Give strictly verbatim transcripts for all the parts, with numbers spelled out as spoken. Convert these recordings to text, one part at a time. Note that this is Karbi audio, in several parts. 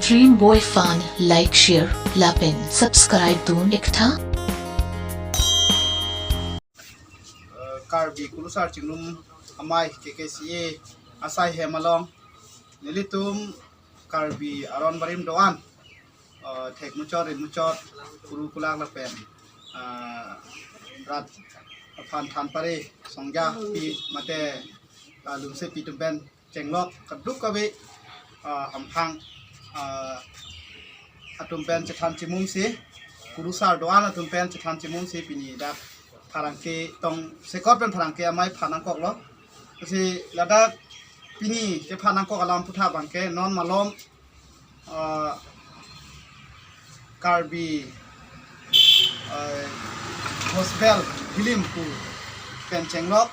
Dream Boy Fan, like, share lapen subscribe dun iktha. Eh, Karbi Kurusar Chingrum Amei K K C A asai hem along nelitum Karbi aron barim do-an, eh, thek muchot rit muchot, kuru kulak lapen, eh, rat aphan than pare songja pi mate, eh, lumse pi atum pen chenglok kadokave, ah, hamphang, ah, atum pen chethan chimungsi, kurusar do-an atum pen chethan chimungsi pini dak pherangke tongsekot pen pherangke amei phan nangkoklo. Lasi ladak pini kephan nangkok alam aputhak abangke non malom, ah, Karbi, ah, Gospel Film pu pen chenglok,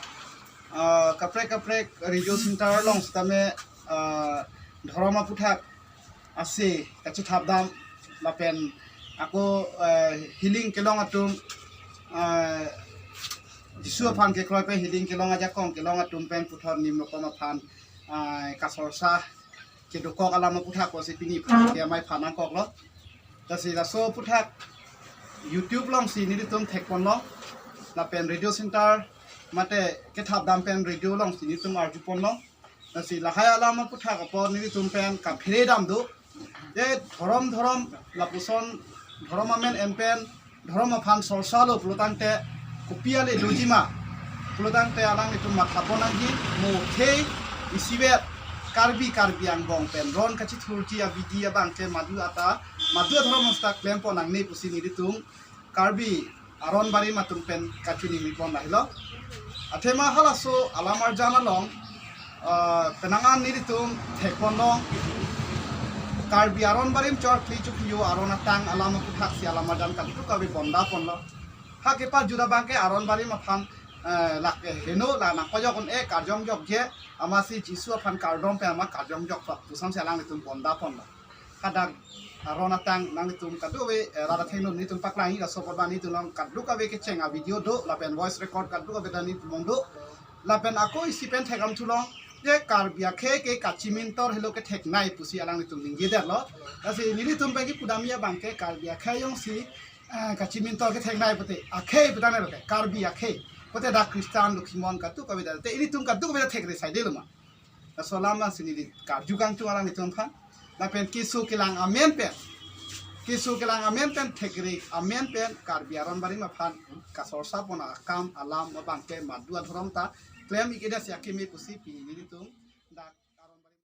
ah, kaprek kaprek radio center along sitame, ah, dhorom aputhak ase kachethap dam lapen ako, ah, healing kelong atum, ah, Jisu aphan kekroi pen healing kelong ajakong kelong atum pen puthot nim rokom aphan, ah, kasorsa kedokok alam aputhak pusi pini pherangke amei phan nangkoklo. Lasi laso aputhak YouTube alongsi nelitum thekponlo lapen radio center mate kethap dam pen radio alongsi nelitum arjuponlo. Lasi lahai alam aputhak apot nelitum pen kaphere dam do. Je dhorom dhorom lapuson dhorom amen en pen dhorom aphan sorsa lo pulotangte kopi ale dojima pulotangte alanglitum mathapon nangji, mo khei isivet Karbi Karbi angbong pen ron kachithurji abidi abangke madu ata madu adhorom sita klempon nangne pusi nelitum Karbi aron barim atum pen kachiningri pon lahelo. Athema halaso alam arjan along, ah, penang an nelitum thekponlo Karbi aron barim chor kli chukliyo aron atang alam aputhak si alam arjan kadokave bonda ponlo. Ha kepajut abangke aron barim aphan, eh, lake heno la nangpajok un-e karjong jokje amatsi Jisu aphan kardom pen amat karjong jokpo puson si alanglitum bonda ponlo. Hadak aron atang nanglitum kadokave, eh, rat athengno nelitum paklang-ik aso apot ba nelitum along kadokave kecheng avideo do lapen voice record kadokave ta nelitum along do. Lapen ako isi pen thekdam thulong je Karbi akhei ke kachimintor helo ketheknei pusi alanglitum ningjedetlo. Lasi nelitum pen kipudamji abangke Karbi akhei jongsi, eh, kachimintor ketheknei pute akhei putane roke Karbi akhei pute dak Christian lokhimon kadokave ta te ilitum kadokave ta thekre saidelo ma. Laso alam si neli karju kangtung alanglitum aphan. Lapen keso kelang amen pen, keso kelang amen pen thekre amen pen Karbi aron barim aphan kasorsa pon akam alam abangke madu adhorom ta klem-ik-edet si akeme pusi pini nelitum